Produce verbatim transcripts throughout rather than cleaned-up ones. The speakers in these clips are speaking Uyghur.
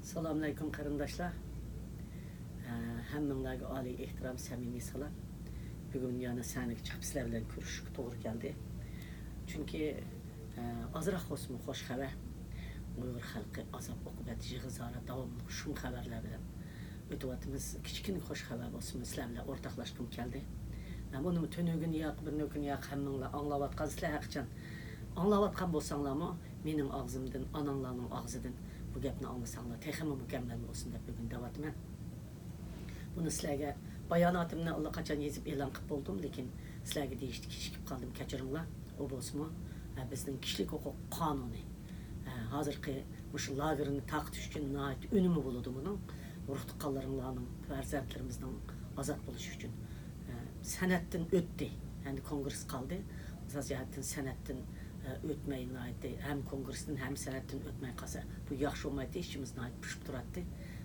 ئەسسالامۇئەلەيكۇم قېرىنداشلار. ھە، ھەممىڭلارغا ئالىي ئېھتىرام، سەمىمىي سالام. بۈگۈن يەنە سەھنىگە چىقىپ سىلەر بىلەن كۆرۈشۈشكە توغرا كەلدى. چۈنكى، ھە، ئازراق بولسىمۇ خوش خەۋەر. ئۇيغۇر خەلقى ئازاب ئوقۇبەت يىغا زارا داۋاملىق شۇم خەۋەرلەر بىلەن ئۆتۈۋاتىمىز. كىچىككىنە خوش خەۋەر بولسىمۇ سىلەر بىلەن ئورتاقلاشقۇم كەلدى. ھە، بۇنىمۇ تۈنۈگۈن ياق، بىر نۆكۈن ياق، ھەممىڭلار ئاڭلاۋاتقانسىلەر ھەرقاچان. ئاڭلاۋاتقان بولساڭلارمۇ، مېنىڭ ئاغزىمدىن، ئاناڭلارنىڭ ئاغزىدىن بۇ گەپنى ئاڭلىساڭلار، تېخىمۇ مۇكەممەل بولسۇن دەپ بۈگۈن دەۋاتىمەن. بۇنى سىلەرگە، باياناتىمنى ئاللىقاچان يېزىپ ئېلان قىلىپ بولدۇم، لېكىن سىلەرگە دېيىشتە كېچىكىپ قالدىم، كەچۈرۈڭلار. ئۇ بولسىمۇ، ھە، بىزنىڭ كىشىلىك ھوقۇق قانۇنى، ھە، ھازىرقى مۇشۇ لاگېرنى تارقىتىش ئۈچۈن ناھايىتى ئۈنۈمى بولىدۇ بۇنىڭ. ئۇرۇق-تۇغقانلىرىڭلارنىڭ، پەرزەنتلىرىمىزنىڭ ئازاد بولۇشى ئۈچۈن، ھە، سەنەتتىن ئۆتتى. ئەمدى كونگرېس قالدى. ئاساسىي جەھەتتىن سەنەتتىن، ئە، ئۆتمەي ناھايىتى ھەم كونگرېستىن ھەم سەنەتتىن ئۆتمەي قالسا، بۇ ياخشى بولمايتتى، ئىشىمىز ناھايىتى پۇشۇپ تۇراتتى.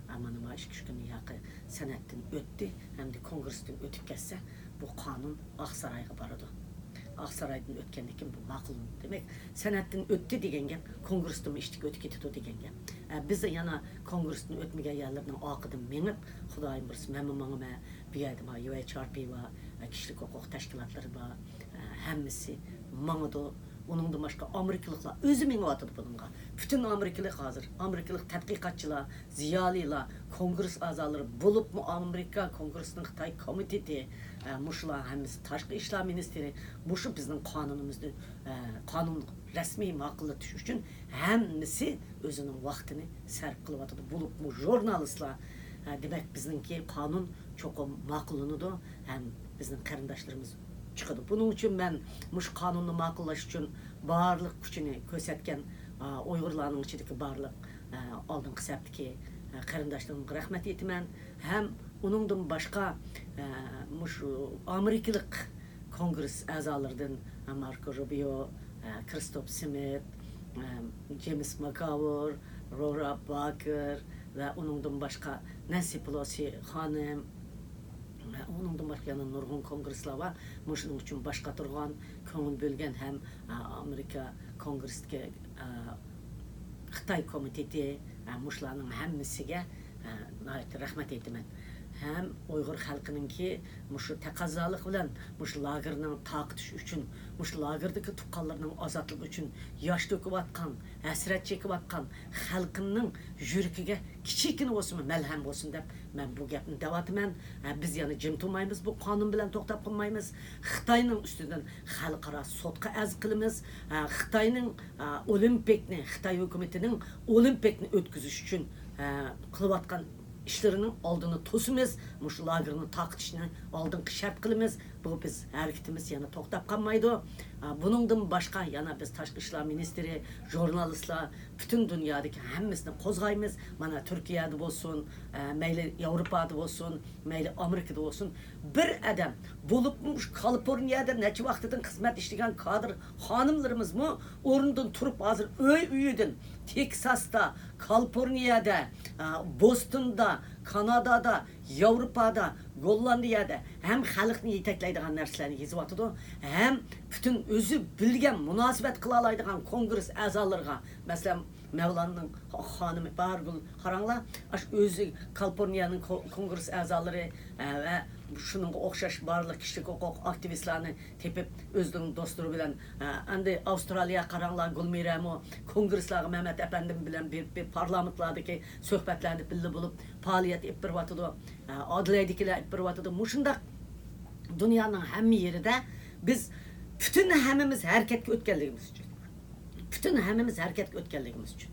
ئەمما مانا ئىككى ئۈچ كۈندىن ياقى سەنەتتىن ئۆتتى، ئەمدى كونگرېستىن ئۆتۈپ كەتسە، بۇ قانۇن ئاقسارايغا بارىدۇ. ئاقسارايدىن ئۆتكەندىن كېيىن بۇ ماقۇل. دېمەك، سەنەتتىن ئۆتتى دېگەن گەپ، كونگرېستىنمۇ ئىشتىكى ئۆتۈپ كېتىدۇ دېگەن گەپ. ئە، بىز يەنە كونگرېستىن ئۆتمىگەن يەرلەرنىڭ ئارقىدىن مېڭىپ، خۇدايىم بۇيرۇسا مەنمۇ ماڭىمەن، بۇ يەردە ما يۇ ئېيچ ئار پى بار، كىشىلىك ھوقۇق تەشكىلاتلىرى بار، ھەممىسى ماڭىدۇ. ئۇنىڭدىن باشقا ئامېرىكىلىقلار ئۆزى مېڭىۋاتىدۇ بۇنىڭغا. پۈتۈن ئامېرىكىلىق ھازىر، ئامېرىكىلىق تەتقىقاتچىلار، زىيالىيلار، كونگرېس ئەزالىرى، بولۇپمۇ ئامېرىكا كونگرېسىنىڭ خىتاي كومىتېتى، مۇشۇلار ھەممىسى، تاشقى ئىشلار مىنىستىرى، مۇشۇ بىزنىڭ قانۇنىمىزنى، قانۇن رەسمىي ماقۇللىتىش ئۈچۈن ھەممىسى ئۆزىنىڭ ۋاقتىنى سەرپ قىلىۋاتىدۇ. بولۇپمۇ ژۇرنالىستلار، ھە، دېمەك، بىزنىڭكى قانۇن چوقۇم ماقۇللىنىدۇ ھەم بىزنىڭ قېرىنداشلىرىمىز چىقىدۇ. بۇنىڭ ئۈچۈن مەن مۇشۇ قانۇننى ماقۇللاش ئۈچۈن بارلىق كۈچىنى كۆرسەتكەن، ئا، ئۇيغۇرلارنىڭ ئىچىدىكى بارلىق، ئا، ئالدىنقى سەپتىكى، ئا، قېرىنداشلىرىمغا رەھمەت ئېيتىمەن. ھەم ئۇنىڭدىن باشقا، ئا، مۇشۇ ئامېرىكىلىق كونگرېس ئەزالىرىدىن ماركو روبىيو، كىرىستوپ سمىت، جېيمىس ماكاۋېر، لورا باكېر ۋە ئۇنىڭدىن باشقا نەنسى پېلوسى خانىم ۋە ئۇنىڭدىن باشقا يەنە نۇرغۇن كونگرېسلار بار. مۇشۇنىڭ ئۈچۈن باش قاتۇرغان، كۆڭۈل بۆلگەن ھەم ئامېرىكا كونگرېسىدىكى خىتاي كومىتېتى، مۇشۇلارنىڭ ھەممىسىگە ناھايىتى رەھمەت ئېيتىمەن. ھەم ئۇيغۇر خەلقىنىڭكى مۇشۇ تەقەززالىق بىلەن مۇشۇ لاگېرنىڭ تارقىتىش ئۈچۈن، مۇشۇ لاگېردىكى تۇغقانلىرىنىڭ ئازادلىقى ئۈچۈن ياش تۆكۈۋاتقان، ھەسرەت چېكىۋاتقان خەلقىمنىڭ يۈرىكىگە كىچىككىنە بولسىمۇ مەلھەم بولسۇن دەپ مەن بۇ گەپنى دەۋاتىمەن. ھە، بىز يەنە جىم تۇرمايمىز، بۇ قانۇن بىلەن توختاپ قالمايمىز. خىتاينىڭ ئۈستىدىن خەلقئارا سوتقا ئەرز قىلىمىز. ھە، خىتاينىڭ، ئا، ئولىمپىكنى، خىتاي ھۆكۈمىتىنىڭ ئولىمپىكنى ئۆتكۈزۈش ئۈچۈن، ھە، قىلىۋاتقان ئىشلىرىنىڭ ئالدىنى توسىمىز، مۇشۇ لاگېرنى تارقىتىشنى ئالدىنقى شەرت قىلىمىز. بۇ بىز ھەرىكىتىمىز يەنە توختاپ قالمايدۇ. ئا، بۇنىڭدىن باشقا يەنە بىز تاشقى ئىشلار مىنىستىرى، ژۇرنالىستلار، پۈتۈن دۇنيادىكى ھەممىسىنى قوزغايمىز. مانا تۈركىيەدە بولسۇن، ئە، مەيلى ياۋروپادا بولسۇن، مەيلى ئامېرىكىدا بولسۇن، بىر ئادەم، بولۇپمۇ مۇشۇ كالىفورنىيەدە نەچچە ۋاقىتتىن خىزمەت ئىشلىگەن كادىر خانىملىرىمىزمۇ ئورنىدىن تۇرۇپ، ھازىر ئۆي ئۆيىدىن تېكساستا، كالىفورنىيەدە، ئە، بوستوندا، كانادادا، ياۋروپادا، گوللاندىيەدە ھەم خەلقنى يېتەكلەيدىغان نەرسىلەرنى يېزىۋاتىدۇ، ھەم پۈتۈن ئۆزى بىلگەن، مۇناسىۋەت قىلالايدىغان كونگرېس ئەزالىرىغا، مەسىلەن، مەۋلاننىڭ خانىمى باھارگۈل، قاراڭلار، ئاشۇ ئۆزى كالىفورنىيەنىڭ كو-، كونگرېس ئەزالىرى، ئە، ۋە شۇنىڭغا ئوخشاش بارلىق كىشىلىك ھوقۇق ئاكتىۋىستلارنى تېپىپ، ئۆزىنىڭ دوستلىرى بىلەن، ئە، ئەمدى ئاۋسترالىيە قاراڭلار، گۈلمىرەمۇ كونگرېسلارغا مەمەت ئەپەندىم بىلەن بېرىپ، بېرىپ پارلامېنتلاردىكى سۆھبەتلەردە بىللە بولۇپ، پائالىيەت ئېلىپ بېرىۋاتىدۇ. ئە، ئادېلايدىكىلەر ئېلىپ بېرىۋاتىدۇ. مۇشۇنداق دۇنيانىڭ ھەممە يېرىدە بىز پۈتۈن ھەممىمىز ھەرىكەتكە ئۆتكەنلىكىمىز ئۈچۈن، پۈتۈن ھەممىمىز ھەرىكەتكە ئۆتكەنلىكىمىز ئۈچۈن،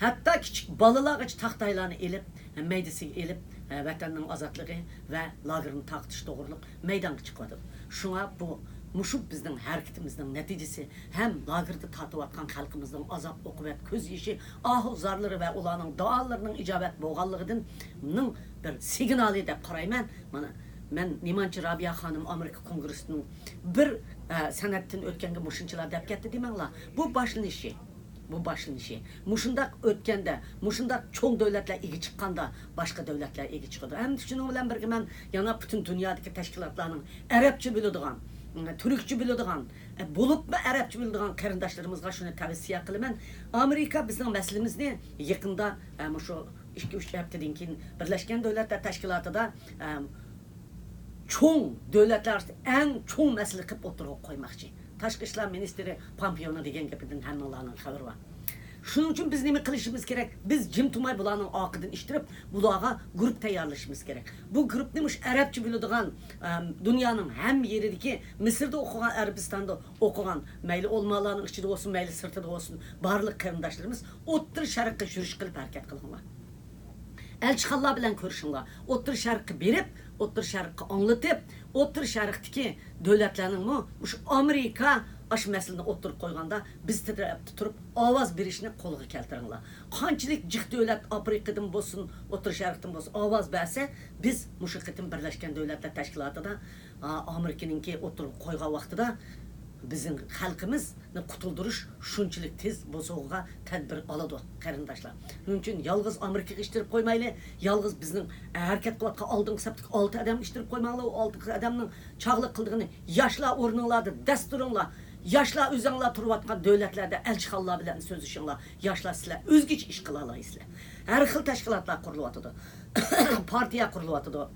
ھەتتا كىچىك بالىلارغىچە تاختايلارنى ئېلىپ، مەيدىسىگە ئېلىپ، ۋەتەننىڭ ئازادلىقى ۋە لاگېرنى تارقىتىش توغرۇلۇق مەيدانغا چىقىۋاتىدۇ. شۇڭا بۇ، مۇشۇ بىزنىڭ ھەرىكىتىمىزنىڭ نەتىجىسى ھەم لاگېردا تارتىۋاتقان خەلقىمىزنىڭ ئازاب-ئوقۇبەت، كۆز يېشى، ئاھۇ زارلىرى ۋە ئۇلارنىڭ دۇئالىرىنىڭ ئىجابەت بولغانلىقىدىن، نىڭ بىر سىگنالى دەپ قارايمەن. مانا، مەن نېمانچە رابىيە خانىم ئامېرىكا كونگرېسىنىڭ بىر، ئە، سەنەتتىن ئۆتكەنگە مۇشۇنچىلار دەپ كەتتى دېمەڭلار. بۇ باشلىنىشى. بۇ باشلىنىشى. مۇشۇنداق ئۆتكەندە، مۇشۇنداق چوڭ دۆلەتلەر ئىگە چىققاندا، باشقا دۆلەتلەر ئىگە چىقىدۇ. ئەمدى شۇنىڭ بىلەن بىرگە مەن يەنە پۈتۈن دۇنيادىكى تەشكىلاتلارنىڭ ئەرەبچە بىلىدىغان، تۈركچە بىلىدىغان، ئە، بولۇپمۇ ئەرەبچە بىلىدىغان قېرىنداشلىرىمىزغا شۇنى تەۋسىيە قىلىمەن. ئامېرىكا بىزنىڭ مەسىلىمىزنى يېقىندا، ئە، مۇشۇ ئىككى، ئۈچ ھەپتىدىن كېيىن بىرلەشكەن دۆلەتلەر تەشكىلاتىدا، ئەم، چوڭ دۆلەتلەر ئارىسىدا ئەڭ چوڭ مەسىلە قىلىپ ئوتتۇرىغا قويماقچى. تاشقى ئىشلار مىنىستىرى پامپېئونىڭ دېگەن گېپىدىن ھەممىڭلارنىڭ خەۋىرى بار. شۇنىڭ ئۈچۈن بىز نېمە قىلىشىمىز كېرەك؟ بىز جىم تۇرماي بۇلارنىڭ ئارقىدىن ئىش تۇرۇپ، بۇلارغا گۇرۇپ تەييارلىشىمىز كېرەك. بۇ گۇرۇپنى مۇشۇ ئەرەبچە بىلىدىغان، ئەم، دۇنيانىڭ ھەممە يېرىدىكى، مىسىردا ئوقۇغان، ئەرەبىستاندا ئوقۇغان، مەيلى ئۆلىمالارنىڭ ئىچىدە بولسۇن، مەيلى سىرتىدا بولسۇن، بارلىق قېرىنداشلىرىمىز ئوتتۇرا شەرققە يۈرۈش قىلىپ ھەرىكەت قىلىڭلار. ئەلچىخانىلار بىلەن كۆرۈشۈڭلار. ئوتتۇرا شەرققە بېرىپ، ئوتتۇرا شەرققە ئاڭلىتىپ، ئوتتۇرا شەرقتىكى دۆلەتلەرنىڭمۇ مۇشۇ ئامېرىكا ئاشۇ مەسىلىنى ئوتتۇرىغا قويغاندا، بىز تەرەپتە تۇرۇپ ئاۋاز بېرىشنى قولغا كەلتۈرۈڭلار. قانچىلىك جىق دۆلەت ئافرىقىدىن بولسۇن، ئوتتۇرا شەرقتىن بولسۇن، ئاۋاز بەرسە، بىز مۇشۇ قېتىم بىرلەشكەن دۆلەتلەر تەشكىلاتىدا، ئا، ئامېرىكىنىڭكى ئوتتۇرىغا قويغان ۋاقتىدا بىزنىڭ خەلقىمىزنى قۇتۇلدۇرۇش شۇنچىلىك تېز بولسىغۇغا تەدبىر ئالىدۇ، قېرىنداشلار. شۇنىڭ ئۈچۈن يالغۇز ئامېرىكىغا ئىتتىرىپ قويمايلى، يالغۇز بىزنىڭ ھەرىكەت قىلىۋاتقان ئالدىنقى سەپتىكى ئالتە ئادەمگە ئىتتىرىپ قويماڭلار. ئۇ ئالتە ئادەمنىڭ چاغلىق قىلىدىغىنى، ياشلار ئورنۇڭلاردا دەس تۇرۇڭلار، ياشلار ئۆزۈڭلار تۇرۇۋاتقان دۆلەتلەردە ئەلچىخانىلار بىلەن سۆزلىشىڭلار. ياشلار، سىلەر ئۆزگىچە ئىش قىلالايسىلەر. ھەر خىل تەشكىلاتلار قۇرۇلۇۋاتىدۇ، پارتىيە قۇرۇلۇۋاتىدۇ.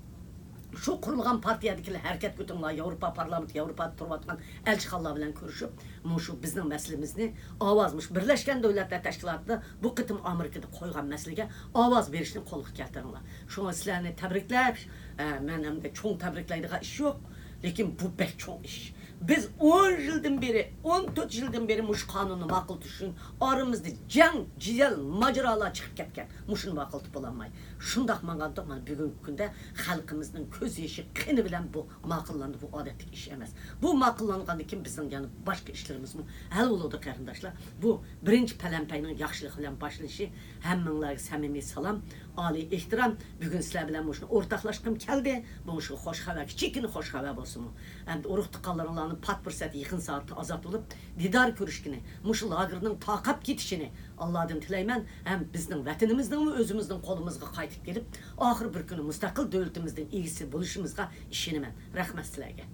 شۇ قۇرۇلغان پارتىيەدىكىلەر ھەرىكەتكە ئۆتۈڭلار، ياۋروپا پارلامېنتى، ياۋروپادا تۇرۇۋاتقان ئەلچىخانىلار بىلەن كۆرۈشۈپ، مۇشۇ بىزنىڭ مەسىلىمىزنى ئاۋاز، مۇشۇ بىرلەشكەن دۆلەتلەر تەشكىلاتىدا بۇ قېتىم ئامېرىكىدا قويغان مەسىلىگە ئاۋاز بېرىشنى قولغا كەلتۈرۈڭلار. شۇڭا سىلەرنى تەبرىكلەپ، ئە، مەن ئەمدى چوڭ تەبرىكلەيدىغان ئىش يوق، لېكىن بۇ بەك چوڭ ئىش. بىز ئون يىلدىن بېرى، ئون تۆت يىلدىن بېرى مۇشۇ قانۇننى ماقۇل تۇتۇش ئۈچۈن ئارىمىزدا جەڭ، جېدەل، ماجىرالار چىقىپ كەتكەن. مۇشۇنى ماقۇل تۇتۇپ بولالماي. شۇنداق ماڭغاندۇق، مانا بۈگۈنكى كۈندە خەلقىمىزنىڭ كۆز يېشى، قېنى بىلەن بۇ ماقۇللاندى. بۇ ئادەتتىكى ئىش ئەمەس. بۇ ماقۇللانغاندىن كېيىن بىزنىڭ يەنە باشقا ئىشلىرىمىزمۇ ھەل بولىدۇ، قېرىنداشلار. بۇ بىرىنچى پەلەمپەينىڭ ياخشىلىقى بىلەن باشلىنىشى. ھەممىڭلارغا سەمىمىي سالام، ئالىي ئېھتىرام. بۈگۈن سىلەر بىلەن مۇشۇنى ئورتاقلاشقۇم كەلدى. بۇ مۇشۇ خۇش خەۋەر، كىچىككىنە خۇش خەۋەر بولسىمۇ. ئەمدى ئۇرۇق-تۇغقانلىرىڭلارنىڭ پات پۇرسەت يېقىن سائەتتە ئازاد بولۇپ، دىدار كۆرۈشكىنى، مۇشۇ لاگېرنىڭ تارقاپ كېتىشىنى ئاللادىن تىلەيمەن. ھەم بىزنىڭ ۋەتىنىمىزنىڭمۇ ئۆزىمىزنىڭ قولىمىزغا قايتىپ كېلىپ، ئاخىر بىر كۈنى مۇستەقىل دۆلىتىمىزنىڭ ئىگىسى بولۇشىمىزغا ئىشىنىمەن. رەھمەت سىلەرگە.